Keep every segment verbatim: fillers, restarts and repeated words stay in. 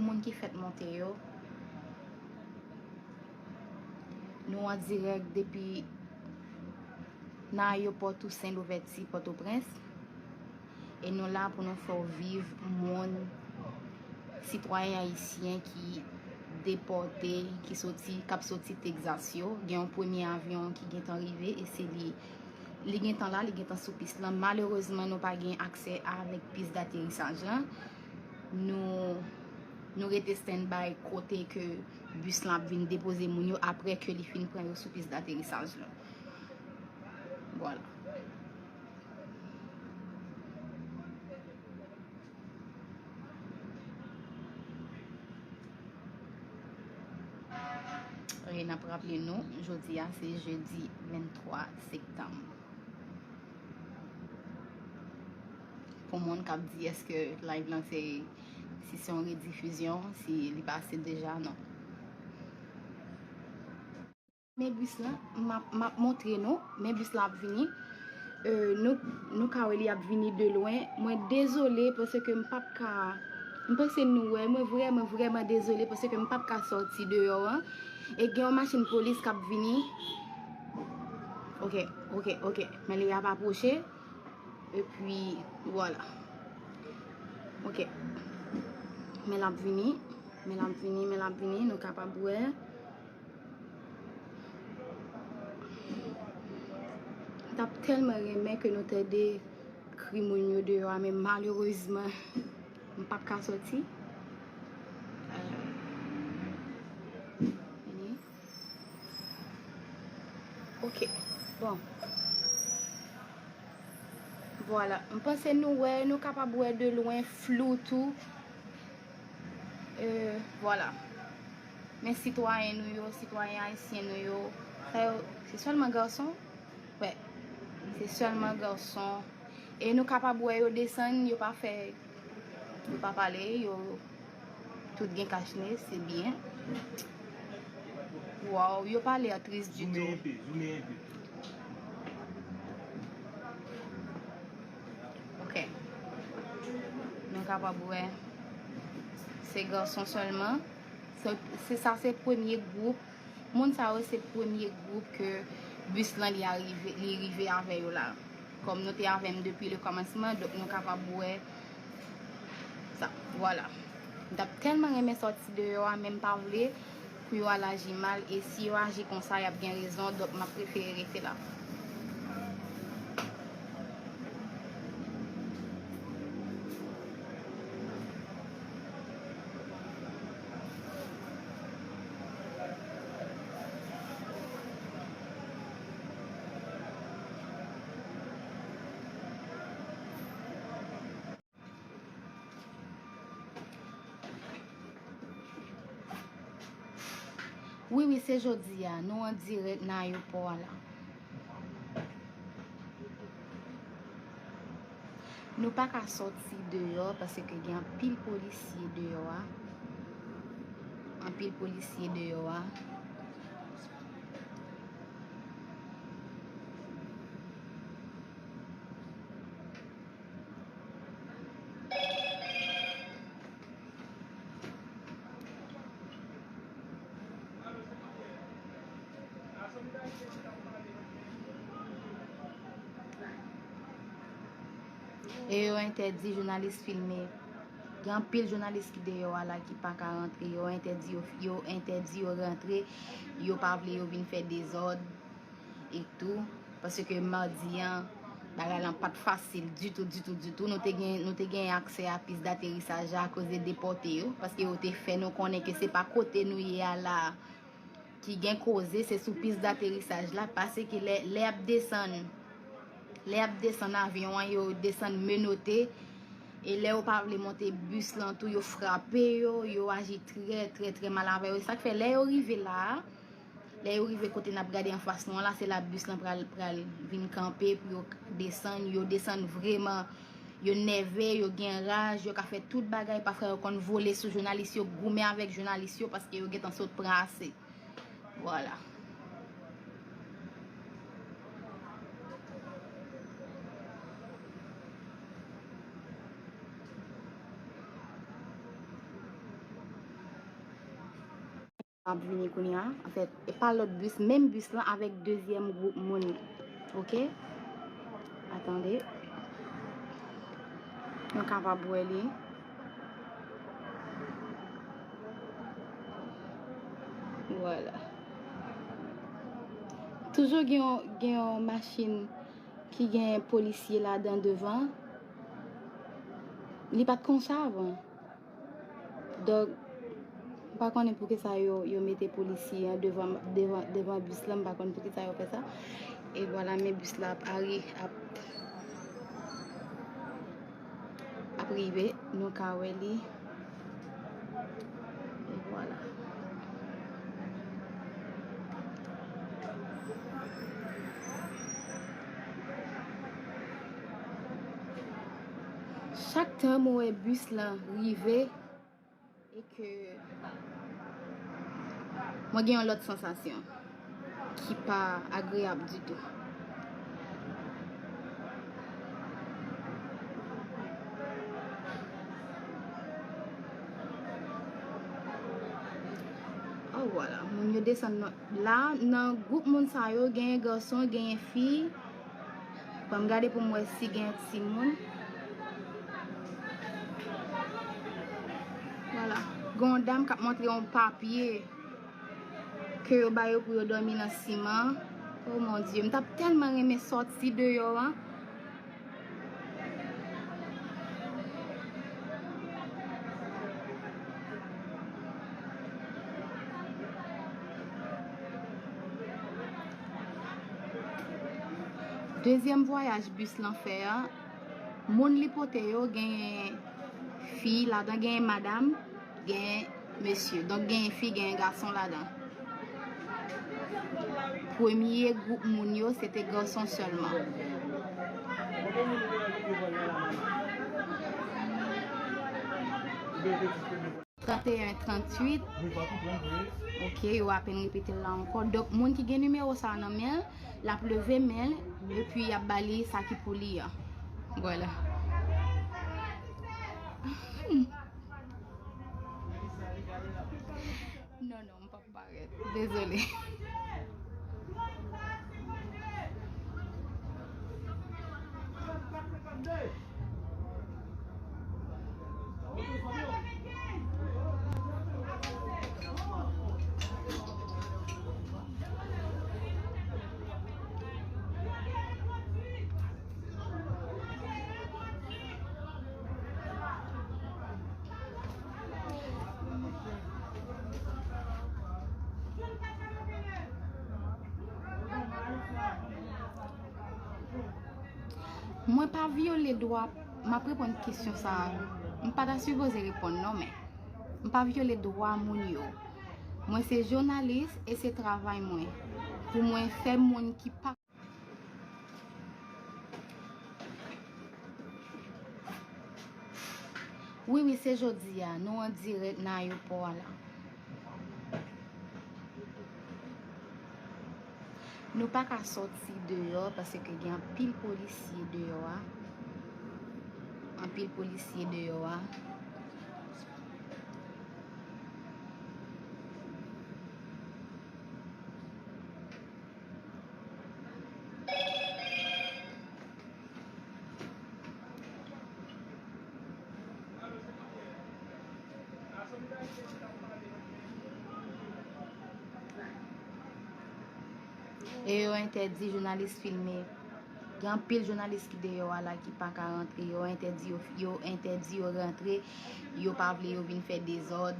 Moun ki fèt monte yo, nou an dirèk depi nan ayewopò Tousen Louvèti, Pòtoprens. E nou la pou nou fè w viv moun, sitwayen ayisyen ki depòte, ki soti, k ap soti Texas yo. Gen yon premye avyon ki gentan rive e se li, li gentan la, li gentan sou pis lan. Malerezman, nou pa gen aksè avèk pis daterisaj lan. Nou, nou rete standby kote ke bis lan ap vin depoze moun yo apre ke li fin pran yo sou pis daterisaj lan. Vwala. E n ap raple nou, jodi a se jedi venntwa septanm. Pou moun k ap di èske live lan se, si se yon redifizyon, si li pase deja, non. Men bis lan, m ap, m ap montre nou, men bis lan ap vini. E, nou, nou ka wè li ap vini de lwen. Mwen dezole paske m p ap ka, m panse nou wè, mwen vrèman, vrèman dezole paske m p ap ka sòti deyò an. E gen yon machin polis k ap vini. Ok, ok, ok. Men li ap apwoche. Epi, vwala. Ok. Men l ap vini. Men l ap vini, men l ap vini. Nou kapab wè. M t ap tèlman renmen ke nou tande kri moun yo deyò a, men malerezman, m p ap ka sòti. Euh, vini. Ok, bon. Vwala, m panse nou wè, nou kapab wè de lwen, flou tou. Euh, vwala. Men sitwayen nou yo, sitwayen ayisyen nou yo, sa yo, se sèlman gason? Wè, se sèlman gason. E nou kapab wè yo desann, yo pa fè, yo pa pale, yo tout gen kachne, se byen. Waw, yo pa lè tris ditou. Ok. Nou kapab wè. Se gason sèlman. Se, se sa, se premye gwoup. Moun sa yo se premye gwoup ke bis lan li arive, li rive avè yo la. Kòm nou te avè m depi le kòmansman, donk nou kapab wè sa. Vwala. M t ap tèlman renmen sòti deyò a, men m pa vle pou yo al aji mal, e si yo aji konsa, y ap gen rezon, donk m ap prefere rete la. Wi, wi, se jodi a. Nou an dirèk nan ayewopò a la. Nou pa ka sòti deyò paske gen anpil polisye deyò a. Anpil polisye deyò a. E yo entèdi jounalis filme. Gen anpil jounalis ki deyò a la ki pa ka rantre. Yo entèdi yo, yo entèdi yo rantre. Yo pa vle yo vin fè dezòd. E tou, paske madi an, bagay lan pa t fasil ditou, ditou, ditou. Nou te gen, nou te gen aksè a pis daterisaj la akoz de depòte yo, paske yo te fè nou konnen ke se pa kote nou ye a la ki gen koze, se sou pis daterisaj la, paske lè, lè y ap desann, lè y ap desann avyon an, yo desann menote, e lè yo pa vle monte bis lan tou, yo frape yo, yo aji trè, trè, trè mal avè yo. Sa k fè, lè yo rive la a, Lè yo rive kote n ap gade anfas nou an la, se la bis lan pral, pral vin kanpe pou yo desann. Yo desann vrèman, yo nève, yo gen raj, yo ka fè tout bagay. Pafwa yo konn vole sou jounalis yo, goumen avèk jounalis yo, paske yo gentan sot pran ase. Vwala. ap vini kounye a. Anfèt, e pa lòt bis, menm bis lan avèk dezyèm gwoup moun. Oke? Atande. Nou kapab wè li. Vwala. Toujou gen yon, gen yon machin ki gen polisye ladan devan. Li pa t konsa avan. Donk, m pa konnen poukisa yo, yo mete polisye an devan, devan, devan bis lan. M pa konn poukisa yo fè sa. E vwala, men bis la ap ari-, ap, ap rive. Nou ka wè li. E vwala. Chak tan mwen wè bis lan rive e ke mwen gen yon lòt sansasyon ki pa agreyab ditou. Oh, vwala, moun yo desann nan, la, nan gwoup moun sa yo, genyen gason, genyen fi. Ban m gade pou m wè si gen timoun. Vwala. Gen yon dam k ap montre yon papye ke yo ba yo pou yo dòmi nan siman. Oh mon Dieu, m t ap tèlman renmen sòti deyò a. Dezyèm vwayaj bis lan fè a, moun li pote yo, genyen fi ladan, genyen madanm, genyen mesye. Donk, genyen fi, genyen gason ladan. Premye gwoup moun yo, se te gason sèlman. Tranteyen, trantuit. Ok, yo apèn repete l la ankò. Donk, moun ki gen nimewo sa a nan men l, l ap leve men l, epi y ap ba li sa ki pou li an. Vwala. Non, non, m p ap parèt. Dezole. Mwen pa vyole dwa, m ap reponn kesyon sa a. M pa ta sipoze reponn non, men m pa vyole dwa moun yo. Mwen se jounalis e se travay mwen. Pou mwen fè moun ki pa Wi, wi, se jodi a. Nou an dirèk nan ayewopò a la. Nou pa ka sòti deyò paske gen anpil polisye deyò a. Anpil polisye deyò a. E yo entèdi jounalis filme. Gen anpil jounalis ki deyò a la ki pa ka rantre. Yo entèdi yo, yo entèdi yo rantre. Yo pa vle yo vin fè dezòd.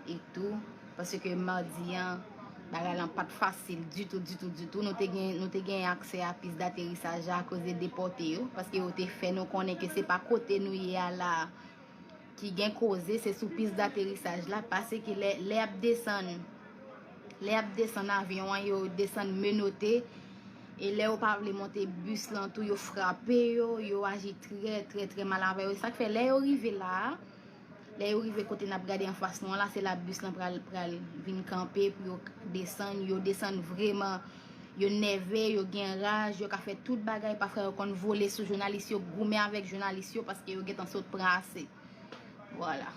E tou, paske madi an, bagay lan pa t fasil ditou, ditou, ditou. Nou te gen, nou te gen aksè a pis daterisaj la akoz de depòte yo, paske yo te fè nou konnen ke se pa kote nou ye a la ki gen koze, se sou pis daterisaj la, paske lè, lè y ap desann, lè y ap desann avyon an, yo desann menote, e lè yo pa vle monte bis lan tou, yo frape yo, yo aji trè, trè, trè mal avè yo. Sa k fè, lè yo rive la a, Lè yo rive kote n ap gade anfas nou an la, se la bis lan pral, pral vin kanpe pou yo desann. Yo desann vreman, yo nève, yo gen raj, yo ka fè tout bagay. Pafwa yo konn vole sou jounalis yo, goumen avèk jounalis yo, paske yo gentan sot pran ase. Vwala.